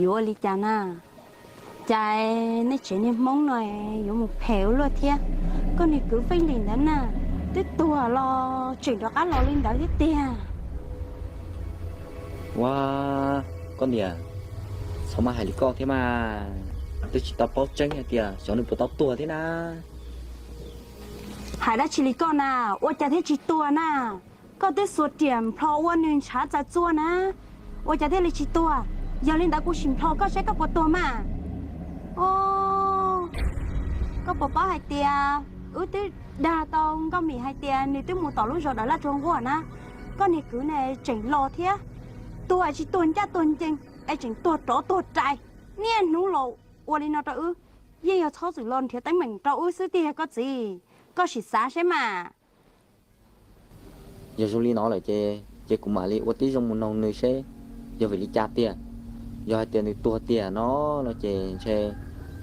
Yuav ua li cas na? Cas nej tsev niag Hmoob no yuav mus phem ua luaj thiab. Koj niag kwv Feej Lis ntawd na, twb tuag los tseem rov qab los li ntawd thiab tiag. Ua, koj niam, txhob mas hais li koj thiab mas, twb tsis tau paub tseeb hais tias xyov nws puas tau tuag thiab na. Hais dab tsi li koj na, ua cas thiaj tsis tuag na? Koj twb xuas riam nplho ua nws ntshav txaws txua na, ua cas thiaj li tsis tuag? Yog li ntawd kuv sim nplho koj seb koj puas tuag mas. O, koj puas paub hais tias wb twb dag tau Nkauj Mim hais tias nws twb mus tom lub zos Dawm Laj Tsua Nquab na, koj niag kwv ne tseem los thiab, tuag tsis tuag ncaj tuag ncees es tseem tuag rov tuag rais, niaj hnub los ua li no rau wb, yeej yog txhob txwm los nrhiav teeb meem rau wb xwb tiag koj txiv, koj sim xav seb mas. Yog zoo li no lawm ces, ces kuv mam li ua tib zoo mus noog nws seb yog vim li cas tiag. Yog hais tias nws tuag tiag no, no ces ntshe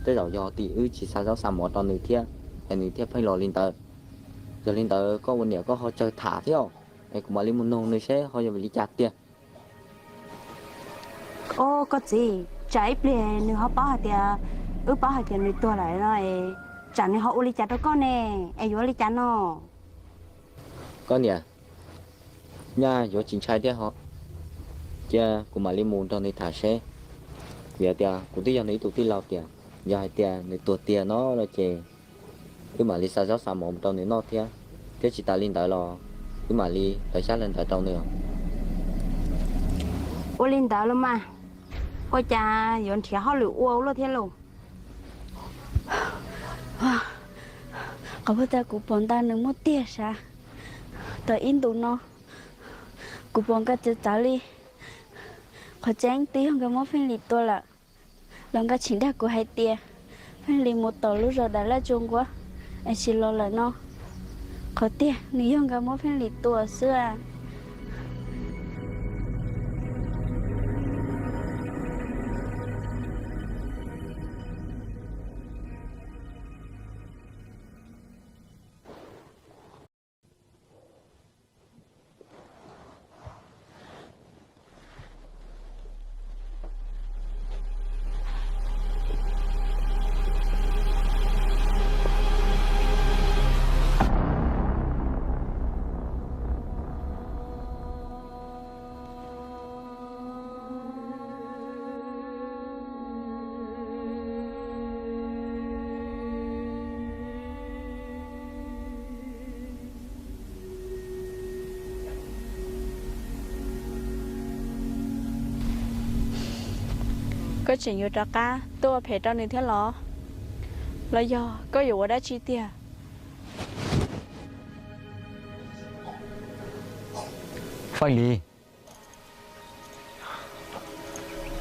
tej zaum yog tim wb tsis xa zaub xa mov rau nws thiab, es nws thiaj pheej los li ntawd. Yog li ntawd koj ua niam koj ho tsawg tham thiab, es kuv mam li mus noog nws seb ho yog vim li cas tiag. O, koj txiv, tsam ib pliag nws ho paub hais tias, wb paub hais tias nws tuag lawm no, tsam nws ho ua li cas rau koj ne, es yuav li cas no? Koj niam, nyaj yuav tsis ntshai thiab ho, cia kuv mam li mus nrog nws tham seb. Vim tias kuv twb yog nws ib tug tij laug tiag, yog hais tias nws tuag tiag no no ces wb mam li xa zaub xa mov mus rau nws noj thiab, thiab tsis tas li ntawd los wb mam li hlawv xyab hlawv ntawv rau nws. Ua li ntawd los mas, ua cas yuav nrhiav hauj lwm ua luaj thiab lauj? Qhov pag tas kuv pom ntag nws muaj tiag sav. Tau ib ntus no kuv pom nkaj txawv txawv li. Qhov tseeb twb yog nkaj muab Feej Lis tua lawm, los nkaj tseem dag kuv hais tias Feej Lis mus tom lub zos Dawm Laj Tsua Nquab es tsis los lawm no. Qhov tiag nws yog nkaj muab Feej Lis tua xwb. Koj tseem yuav rov qab tuaj ua phem rau nws thiab los? Los yog koj yuav ua dab tsi tiag? Feej Lis.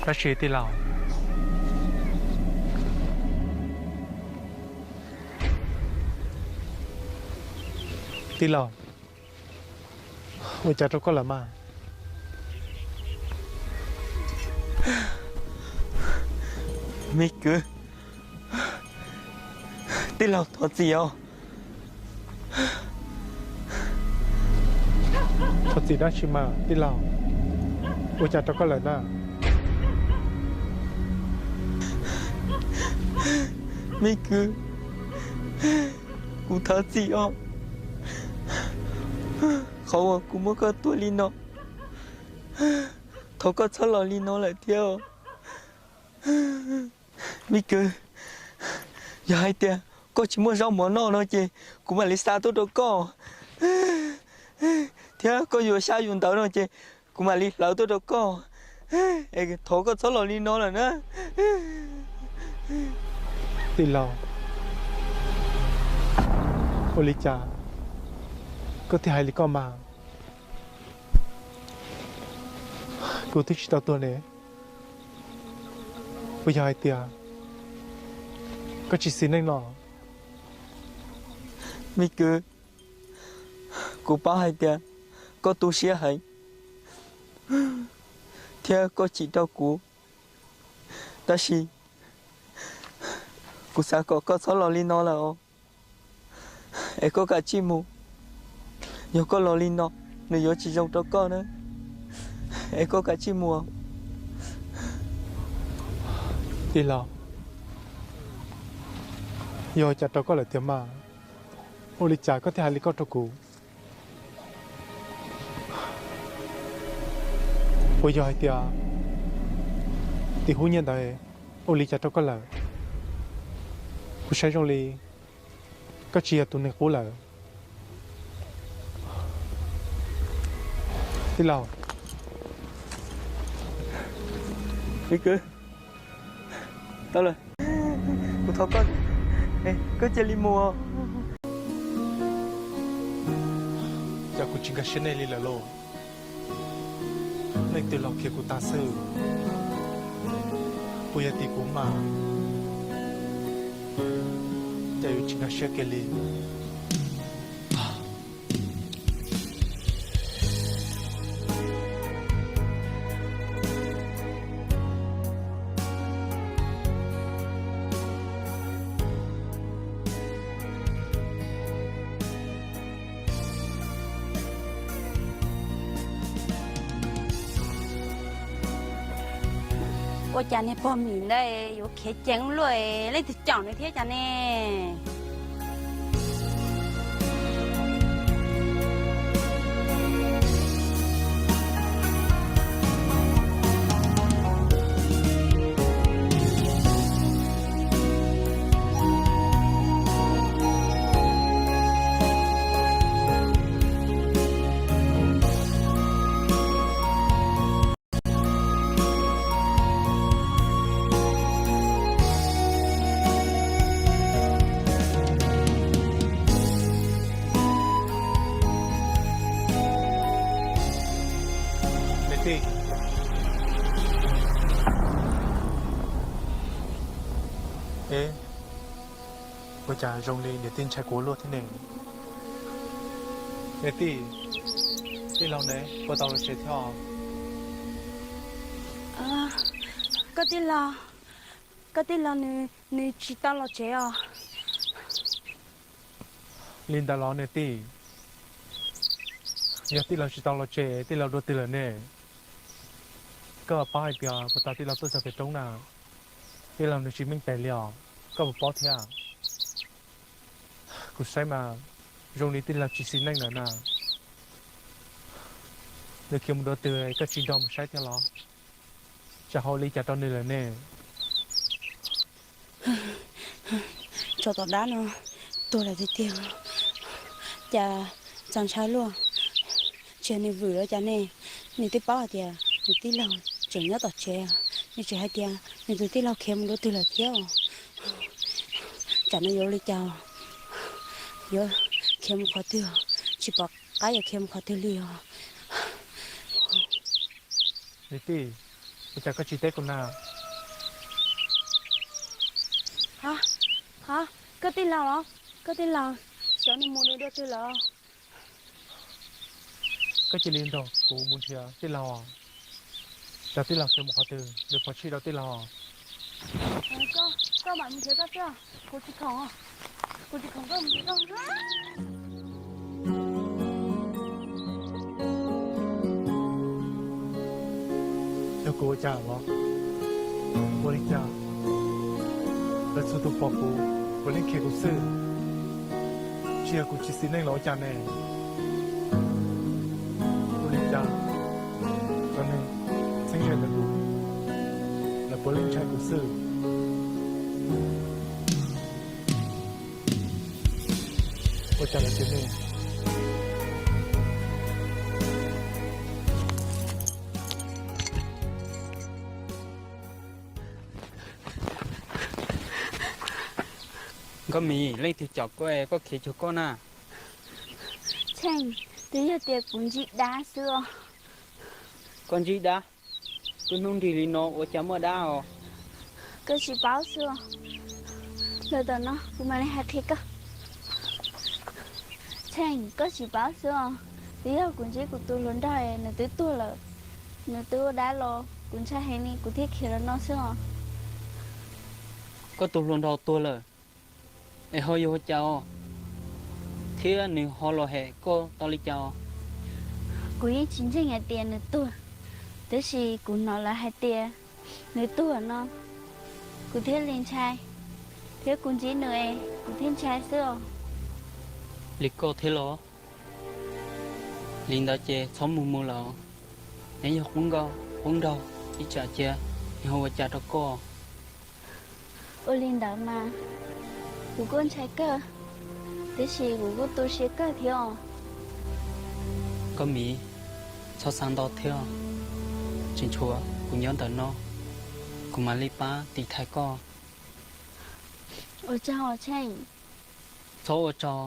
Dab tsi tij laug? Tij laug, ua cas rau koj lawm mas? Me kwv, tij laug thov txim os. Thov txim dab tsi mas tij laug? Ua cas rau koj lawm na? Me kwv, kuv thov txim os. Qhov uas kuv muab koj tua li no, thov koj txhob los li no lawm thiab. Me kwv, yog hais tias koj tsis muaj zaub mov noj no ces kuv mam li xa tuaj rau koj, thiab koj yuav xyab yuav ntawv no ces kuv mam li hlawv tuaj rau koj. Es thov koj txhob los li no lawm na. Tij laug, ua li cas koj thiaj hais li koj mas? Kuv twb tsis tau tuag ne, puas yog hais tias koj tsis xis neej no? Me kwv, kuv paub hais tias koj tu siab heev thiab koj chim rau kuv, tab sis kuv xav kom koj txhob los li no lawm os. Es koj kam tsij mus, yog koj los li no nws yuav tsis zoo rau koj na. Es koj kam tsij mus. Tij laug, yog cas rau koj lawm tiag mas? Ua li cas koj thiaj hais li koj rau kuv? Puas yog hais tias tim hub nyiaj ntawd ua li cas rau koj lawm? Kuv saib zoo li koj tsis yog tus neeg qub lawm. Tij laug, kuv thov koj, koj cia li mus. Cas kuv tsis nkag siab nej li lawm lauj? Leej twg los khiav kuv tas xwb, puas yog tim kuv mas? Cas yuav tsis nkag siab kiag li. Ua cas niag pog Mim ntawd yuav khiav ceev luaj, leej twg caum nws thiab cas ne? Niam tij, ua cas zoo li niam tij ntshai kuv ua luaj thiab ne? Niam tij, tij laug ne puas tau los tsev thiab os? Koj tij laug, koj tij laug nws, nws tsis tau los tsev os. Li ntawd los niam tij, yog tij laug tsis tau los tsev, tij laug dua twg lawm ne? Koj paub hais tias puas tau tij laug tuaj txog pem roob na, tij laug nws tsis meej pem li os, koj puas paub thiab? Kuv saib mas zoo li tij laug tsis xis neej lawm na. Nws khiav mus dua twg koj tsis nrog mus saib thiab los? Tsam ho ua li cas rau nws lawm ne? Tsov tom dab no tuag lawm tiag tiag, cas txaus ntshai luaj. Tsis yog nws vwm los cas ne, nws twb paub hais tias nws tij laug tseem nyob tom tsev, nws tseem hais tias nws tus tij laug khiav mus dua twg lawm thiab. Tsam no yuav ua li cas, yuav khiav mus qhov twg, tsis pom qab yuav khiav mus qhov twg li os. Niam tij, ua cas koj tsis teb kuv na? Ha, koj tij laug los? Koj tij laug, xyov nws mus dua twg lawm. Koj cia li nrog kuv mus nrhiav tij laug os. Xyov tij laug khiav mus qhov twg, nws phom sij rau tij laug os. Koj mam mus nrhiav koj xwb, kuv tsis khoom, kuv tsis khoom koj mus nrhiav koj. Yog kuv ua cas los? Ua li cas lawv txhua tus pom kuv, kuv leej khiav kuv xwb? Tsis yog kuv tsis xis neej los ua cas ne? Ua li cas cov neeg txheeb ze ntawm kuv, lawv puav leej ntshai kuv xwb? Ua cas lawv tias ne? Nkauj Mim, leej twg caum koj es koj khiav cuag koj na? Tsheej, twb yog tias kuv ntsib dab xwb os. Koj ntsib dab? Koj hnub nrig li no ua cas muaj dab os? Koj tsis paub xwb os. Los tom no kuv mam li hais qhia koj. Tsheej, koj tsis paub xwb os. Twb yog kuv ntsib kuv tus hluas nraug es nws twb tuag lawm. Nws twb ua dab los kuv ntshai heev li kuv thiaj khiav los no xwb os. Koj tus hluas nraug tuag lawm es ho yog ua cas os? Thiab nws ho los hem koj tau li cas os? Kuv yeej tsis ntseeg hais tias nws tuag, tab sis kuv hnov lawv hais tias nws tuag no. Kuv thiaj li ntshai, thiab kuv ntsib nws es kuv thiaj ntshai xwb os. Li koj thiab los? Li ntawd ces txhob mus mus lawm. Neb yog qub nkauj qub nraug, ib tsam cia nws ho ua cas rau koj. Ua li ntawd mas kuv kuj ntshai kawg, tiam sis kuv kuj tu siab kawg thiab os. Koj Mim, txhob xav ntau thiab, tseem tshuav kuv nyob ntawm no, kuv mam li pab tiv thaiv koj. Ua tsaug os Tsheej. Txhob ua tsaug,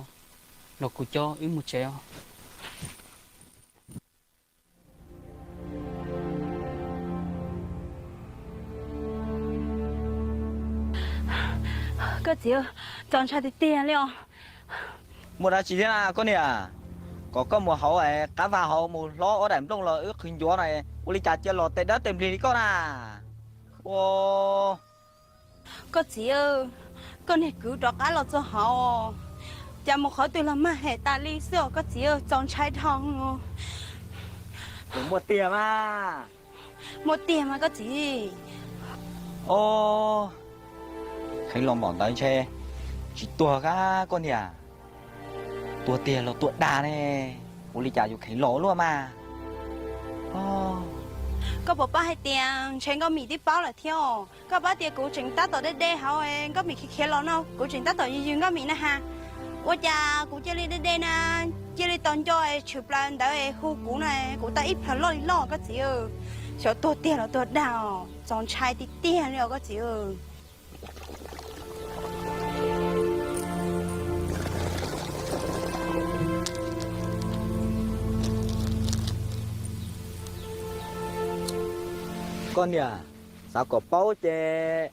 los kuv coj wb mus tsev os. Koj txiv, txaus ntshai tiag tiag li os. Muaj dab tsi thiab na koj niam? Kom koj mus hauv qab vag hauv mus hlob ob daim nplooj los wb qhwv ncuav na, ua li cas cia los tes dawb tes nplig li koj na. Ua, koj txiv, koj niag kwv rov qab los txog hauv, cas mus qhov twg los mag hem tas li xwb os koj txiv, txaus ntshai dhau. Muaj tiag mas. Muaj tiag mas koj txiv. Os, kheev los npaum ntawd ntshe tsis tuag kab koj niam. Tuag tiag los tuag dag ne, ua li cas yuav kheev los luaj mas. Koj puas paub hais tias ntshe Nkauj Mim twb paub lawm thiab. Koj paub tias kuv tseem tab tom de de hauv, Nkauj Mim khiav khiav los no kuv tseem tab tom yws yws Nkauj Mim na has. Ua cas kuv cia li de de na, cia li tos nco tshwm plaws ntawd hu kuv na, kuv tau ib plhaws loj li loj koj txiv. Xyov tuag tiag los tuag dag os, txaus ntshai tiag tiag li os koj txiv. Koj niam, xav kom paub ces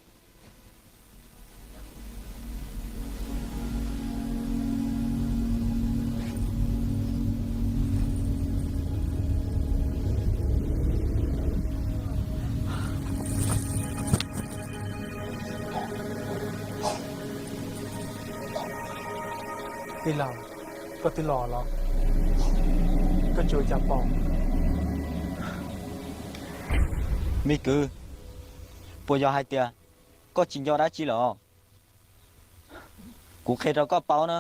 Tij laug, koj twb los los? Koj tsis ua cas pom? Me kwv, puas yog hais tias koj tsis nco dab tsi lawm? Kuv qhia rau koj paub na,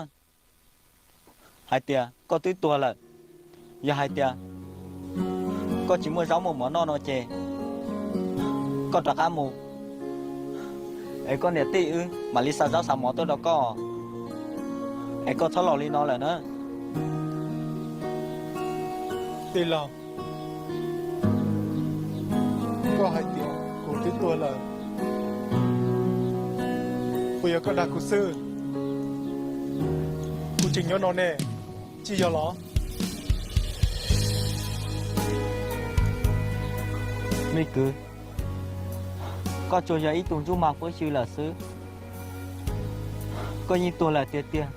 hais tias koj twb tuag lawm. Yog hais tias koj tsis muaj zaub muaj mov noj no ces koj rov qab mus, es koj niam tij wb mam li xa zaub xa mov tuaj rau koj, es koj txhob los li no lawm na. Tij laug, koj hais tias kuv twb tuag lawm, puas yog koj dag kuv xwb? Kuv tseem nyob no ne, tsis yog los? Me kwv, koj tsuas yog ib tug ntsuj mag pab xyw lawm xwb. Koj yeej tuag lawm tiag tiag.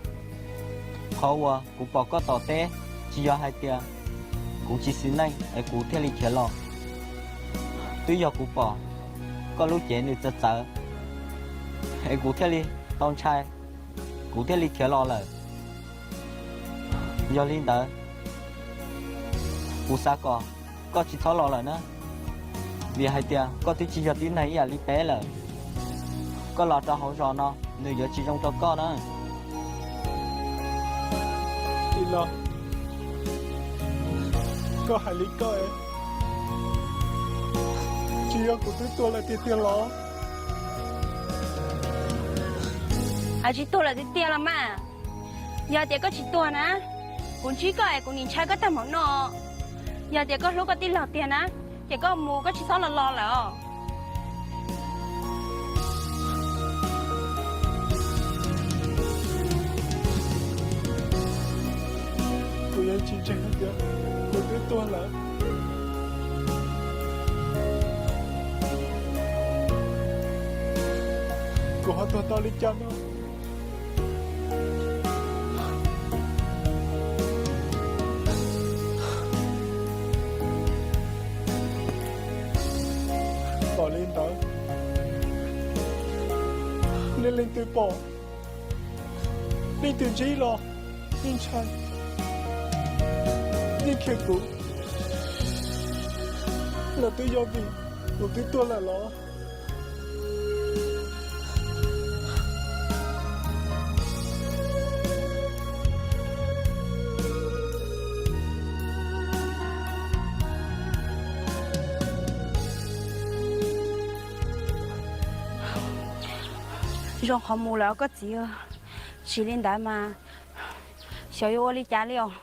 Qhov uas kuv pom koj tom teb, tsis yog hais tias kuv tsis xis neej es kuv thiaj li khiav los. Twb yog kuv pom koj lub cev nws txawv txawv, es kuv thiaj li tau ntshai, kuv thiaj li khiav los lawm. Yog li ntawd, kuv xav kom koj tsis txhob los lawm na, vim hais tias koj twb tsis yog tib neeg ib yam li peb lawm. Koj los rau hauv zos no nws yuav tsis zoo rau koj na. Tij laug, koj hais li koj, tsis yog kuv twb tuag lawm tiag tiag los? Tsis tuag lawm tiag tiag los mas. Yog tias koj tsis tuag na, kuv ntsib koj es kuv nim ntshai koj tag npaum no. Yog tias koj hlub koj tij laug tiag na, ces koj mus koj tsis txhob los los lawm os. Kuv yeej tsis ntseeg tias kuv twb tuag lawm. Kuv ho tuag tau li cas no? Pom li ntawd, nej leej twg pom, leej twg ntsib los yeej ntshai, yeej qhia kuv. Los twb yog vim kuv twb tuag lawm los? Zoo qhov mus lawm koj txiv, tsis li ntawd mas xyov yuav ua li cas li os.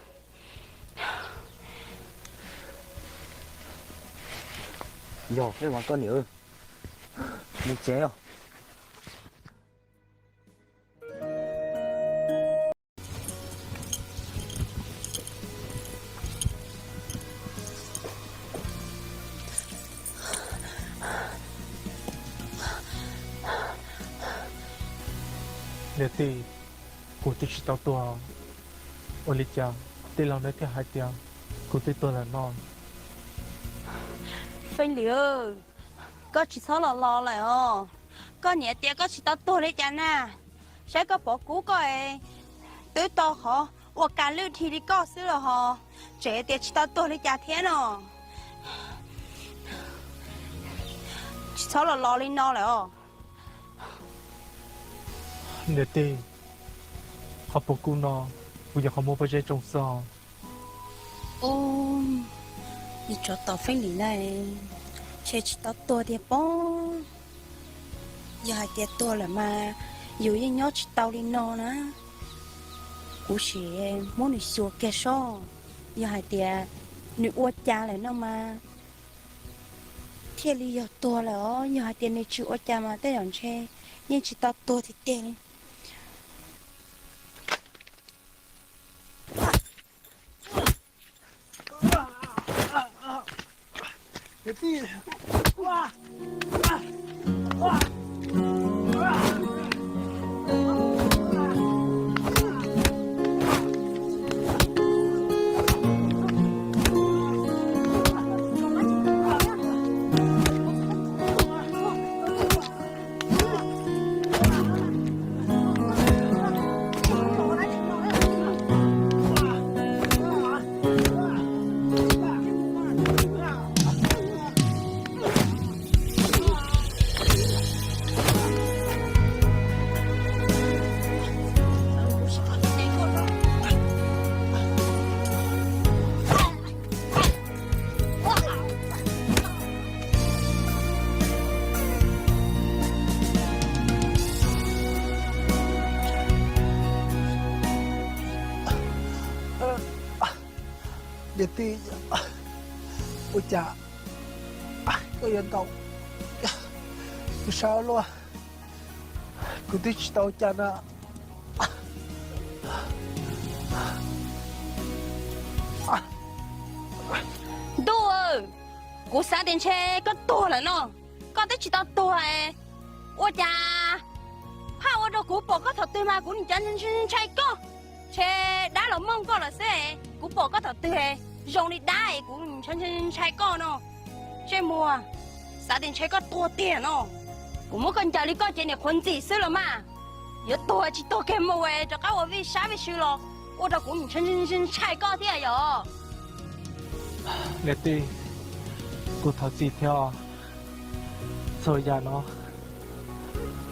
Yog, koj niam, mus tsev os. Niam tij, kuv twb tsis tau tuag, ua li cas tij laug neb thiaj hais tias kuv twb tuag lawm no? Feej Lis, koj tsis txhob los los lawm os. Koj niam tias koj tsis tau tuag li cas na? Saib koj pov kub koj es twb tau qhov ua kas lwj dhi li koj xwb los ho tseem tias tsis tau tuag li cas thiab no. Tsis txhob los los li no lawm os. Niam tij, qhov pov kub no kuv nyuam qhuav muab pob zeb tsoo xwb. Ub, tsov tom Feej Lis na, ntshe tsis tau tuag tiag pob. Yog hais tias tuag lawm mas yus yeej nyob tsis tau li no na. Kuv sim muab nws xyuas kiag sob. Yog hais tias nws ua cas lawm no mas thiaj li yog tuag lawm os. Yog hais tias nws tsis ua cas mas tej zaum ntshe yeej tsis tau tuag tiag tiag li. Niam tij, ua cas koj yuav ntaus kuv sab luaj? Kuv twb tsis tau ua cas na. Ntuj, kuv xav tias ntshe koj tuag lawm no, koj twb tsis tau tuag. Ua cas phaj ua rau kuv pom koj thaum twg mas kuv nim cov ntshai koj. Ntshe dab los mooj koj lawm xwb, kuv pom koj thaum twg zoo li dab es kuv ntshai koj no. Ntsej muag, xav tias ntshe koj tuag tiag no. Kuv muab koj ncaws li koj ces nim qhuav ntxim xwb los mas. Yuav tuag tsis tuag kiag mus rov qab ua vij sab vij sw los ua rau kuv nim ntshai koj thiab yom. Niam tij, kuv thov txim thiab os. Txhua yam no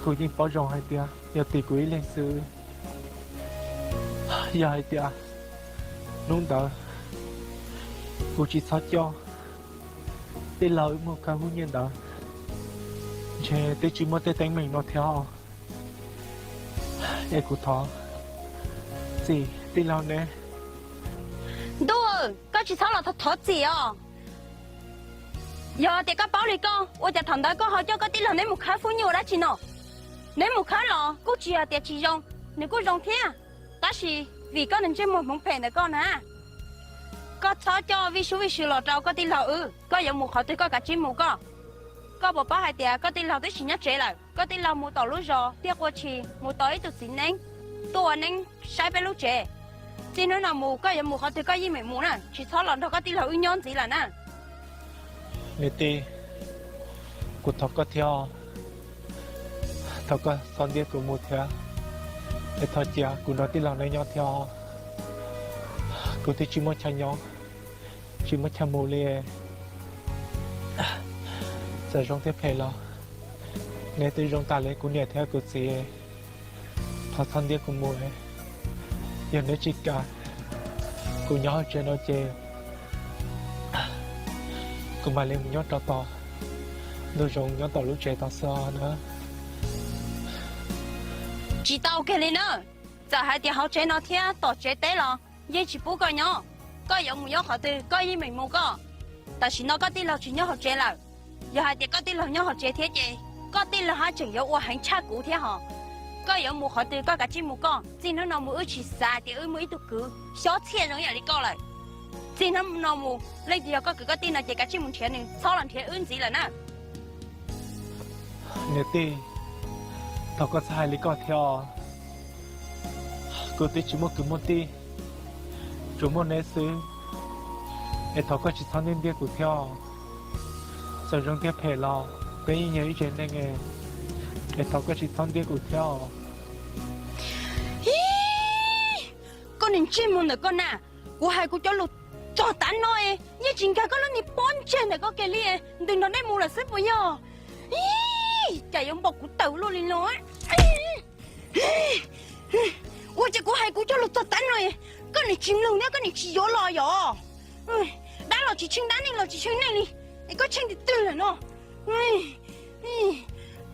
kuv yeej paub zoo hais tias yog tim kuv ib leeg xwb. Yog hais tias hnub ntawd kuv tsis txhob coj tij laug wb mus khawb hub nyiaj ntawd, ntshe twb tsis muaj tej teeb meem no thiab os. Es kuv thov txim tij laug neb. Ntuj, koj tsis txhob los thov txim os. Yog tias koj paub li koj, ua cas thaum ntawd koj ho coj koj tij laug neb mus khawb hub nyiaj ua dab tsi no? Neb mus khawb los kuj tsis yog tias tsis zoo, nws kuj zoo thiab. Tab sis vim koj ntsej muag hmoov phem ntawm koj na, koj txhob coj vij sub vij sw los rau koj tij laug wb. Koj yuav mus qhov twg koj kav tsij mus koj. Koj puas paub hais tias koj tij laug twb tsis nyob tsev lawm, koj tij laug mus tom lub zos thiaj qua tshis mus tos ib tug txiv neeb tuaj ua neeb saib peb lub tsev. Txij hnub no mus koj yuav mus qhov twg koj yeej meem mus na, tsis txhob los nrog koj tij laug wb nyob ntxiv lawm na. Niam tij, kuv thov koj thiab, thov koj txhob ntiab kuv mus thiab, es thov cia kuv nrog tij laug neb nyob thiab. Kuv twb tsis muaj chaw nyob, tsis muaj chaw mus li. Txawm zoo thiab phem los neb twb zoo tas li kuv niam thiab kuv txiv. Thov txhob ntiab kuv mus, yog neb tsis kam kuv nyob hauv tsev no ces kuv mam li mus nyob rau tom ntug zoov nyob tom lub tsev tod xwb na. Tsis tau kiag li na. Txawm hais tias hauv tsev no thiab tom tsev teb los yeej tsis pub koj nyob. Koj yuav mus nyob qhov twg koj yeej meem mus koj. Tam sim no koj tij laug tsis nyob hauv tsev lawm. Yog hais tias koj tij laug nyob hauv tsev thiab ces koj tij laug haj tseem yuav ua heev tshaj kuv thiab hos. Koj yuav mus qhov twg koj kav tsij mus koj, txij hnub no mus wb tsis xav tias wb muaj ib tug kwv xyob txhiaj zoo ib yam li koj lawm. Txij hnub no mus leej twg yog koj kwv koj tij no ces kav tsij mus nrhiav nws, txhob los nrhiav wb ntxiv lawm na. Niam tij, thov koj txhob hais li koj thiab os. Kuv twb tsis muaj kwv muaj tij, tsuas muaj neb xwb, es thov koj tsis txhob ntiab ntiab kuv thiab os. Txawm zoo thiab phem los peb yeej yog ib tsev neeg, es thov koj tsis txhob ntiab kuv thiab os. Koj niag ntsej muag ntawm koj na, kuv hais kuv cov lus txog tav no es yeej tsis nkag koj lub niag pob ntseg ntawm koj kiag li, ntws nrog dej mus lawm xwb puas yog? Cas yuav npaum kuv tawm luaj li no. Ua cas kuv hais kuv cov lus txog tav no es koj nim tsis mloog thiab koj nim tsis yuav los yom? Dab los tsis tsheej dab, neeg los tsis tsheej neeg li, es koj tsheej twg twg lawm no?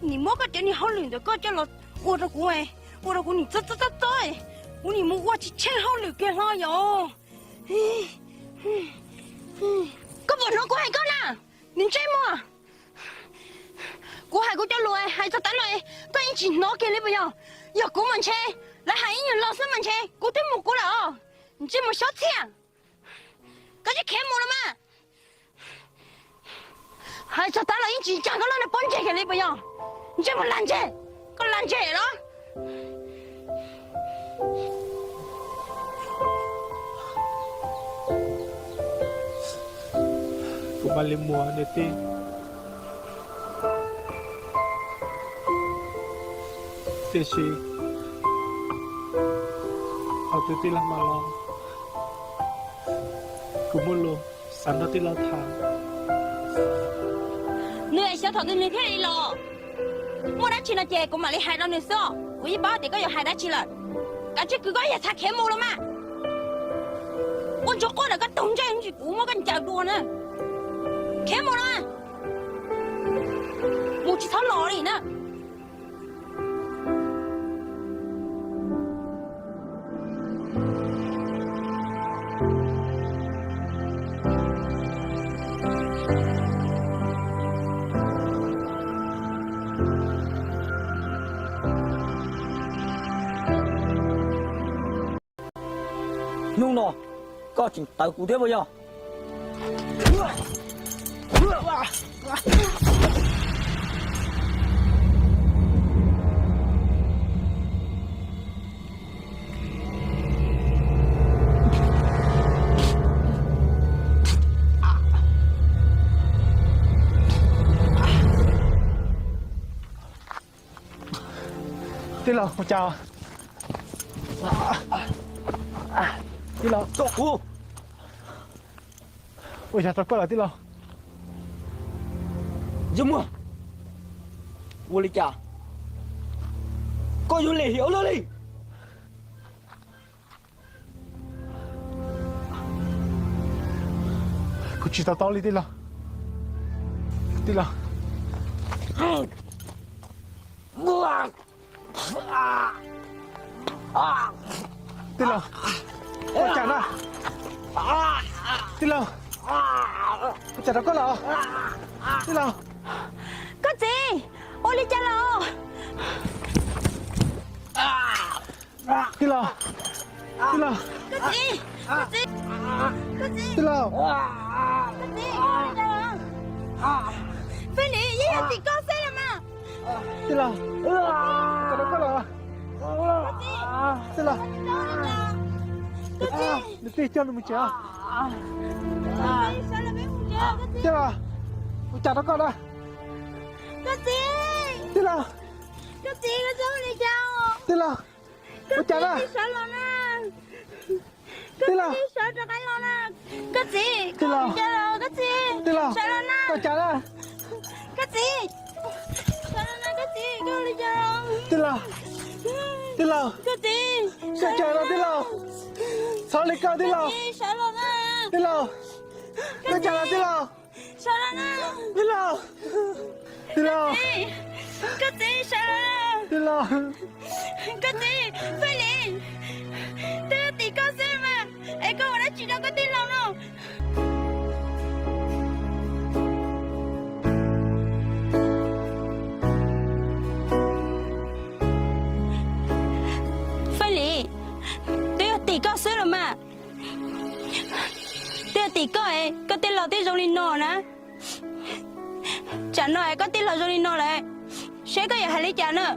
Nim muab koj cov niag hauj lwm ntawm koj coj los ua rau kuv, ua rau kuv nim txob txob txob txob, kuv nim mus ua tsis tsheej hauj lwm kiag hlo yom. Koj puas hnov kuv hais koj na, niag ntsej muag? Kuv hais kuv cov lus hais txog tav no, koj yeej tsis hnov kiag li puas yog? Yog kuv mas ntshe lawv hais ib nyuag lo xwb mas ntshe kuv twb mus kuv lawm os. Ntsej muag xyob txhiaj, koj tsis khiav mus los mas. Hais txog tav los yeej tsis ncaj koj lub niag pob ntseg kiag li puas yog? Ntsej muag lag ntseg, koj lag ntseg los. Kuv mam li mus niam tij. Tiam sis thaum twg tij laug mam los, kuv muaj lus xav nrog tij laug tham. Nws xyov thaum twg nws thiaj li los. Muaj dab tsi no ces kuv mam li hais rau nws xwb os, kuv yeej paub tias koj yuav hais dab tsi lawm. Kav tsij kwv koj yam txhav khiav mus los mas. Ua ntsuag quaj ntawm koj tug ntsej, kuv muab koj ncaws dua na. Khiav mus los, mus tsis txhob los li na. Hnub no koj tseem tawv kuv thiab puas yog? Tij laug, ua cas? Tij laug, ua cas rau koj lawm tij laug? Yog muag, ua li cas koj yuav lim hiam ua luaj li? Kuv tsis to taub li tij laug. Tij laug, tij laug, ua cas na? Tij laug, ua cas rau koj lawm? Tij laug. Koj txiv, ua li cas lawm? Tij laug, tij laug, koj txiv, koj txiv, koj txiv, tij laug, koj txiv, ua li cas lawm? Fej Lis, yeej yog tim koj xwb los mas. Tij laug, koj rau koj lawm. Tij laug, nws tij coj nws mus tsev. Tij laug, ua cas rau koj na? Tij laug, tij laug, ua cas na? Tij laug, tij laug, tij laug, ua cas na? Tij laug, tij laug, ua cas na tij laug? Txhob li koj tij laug. Tij laug, ua cas na tij laug? Tij laug, tij laug, tij laug, tij laug. Koj txiv, Fej Lis, twb yog tim koj xwb mas, es koj ua dab tsi rau koj tij laug no? Fej Lis, twb yog tim koj xwb los mas, twb yog tim koj es koj tij laug thiaj zoo li no na. Tsam no es koj tij laug zoo li no lawm, seb koj yuav hais li cas na.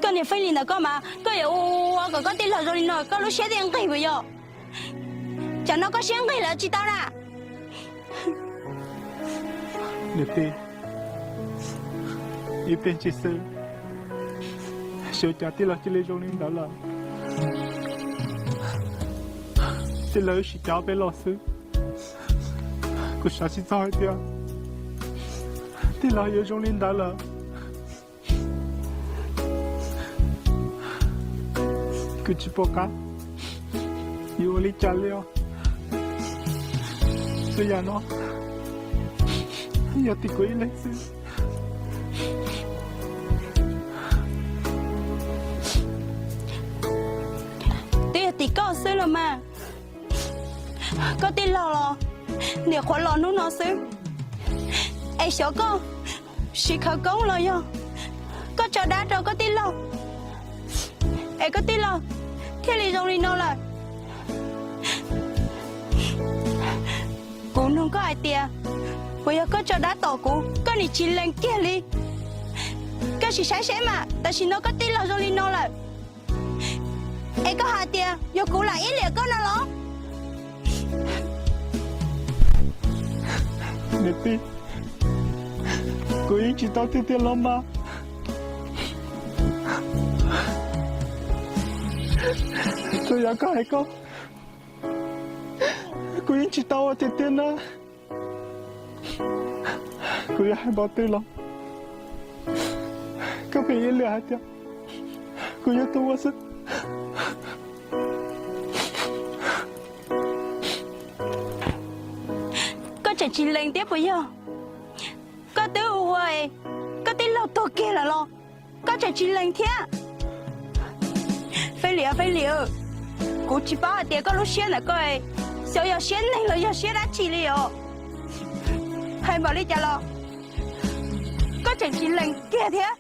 Koj niam Fej Lis ntawm koj mas koj yuav ua kom koj tij laug zoo li no koj lub siab thiaj nqig puas yog? Tsam no koj siab nqig lawm tsis tau na. Niam tij, ib pliag ntsis xwb, xyov cas tij laug cia li zoo li ntawd lawm. Tij laug wb sim cav peb los xwb. Kuv xav tsis txog hais tias tij laug yuav zoo li ntawd lawm. Kuv tsis pom qab yuav ua li cas li os. Txhua yam no yog tim kuv ib leeg xwb. Twb yog tim koj xwb los mas. Koj tij laug los niam qhuav los hnub no xwb, es xyov koj siv khawv koob los yog koj tso dab rau koj tij laug, es koj tij laug thiaj li zoo li no lawm. Kuv nug koj hais tias puas yog koj tso dab tom kuv, koj nim tsis lees kiag li. Koj sim saib seb mas tam sim no koj tij laug zoo li no lawm, es koj hais tias yog kuv lam iab liam koj no los? Niam tij, kuv yeej tsis tau tiag tiag los mas. Txawm yog koj hais koj, kuv yeej tsis tau ua tiag tiag na. Kuv yuav hais npaum twg los koj pheej iab liam hais tias kuv yog tus ua xwb. Koj tseem tsis lees thiab puas yog? Koj twb ua ua es koj tij laug tuag kiag lawm los koj tseem tsis lees thiab? Fej Lis, Fej Lis, kuv tsis paub hais tias koj lub siab ntawm koj xyov yog siab neeg los yog siab dab tsi li os. Hais npaum li cas los koj tseem tsis lees kiag thiab.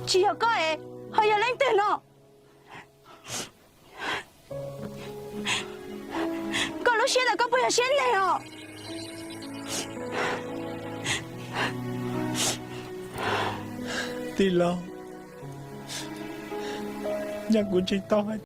Tsis yog koj es ho yog leej twg no? Koj lub siab ntawm koj puas yog siab neeg os? Tij laug, nyaj kuv ntseeg tau hais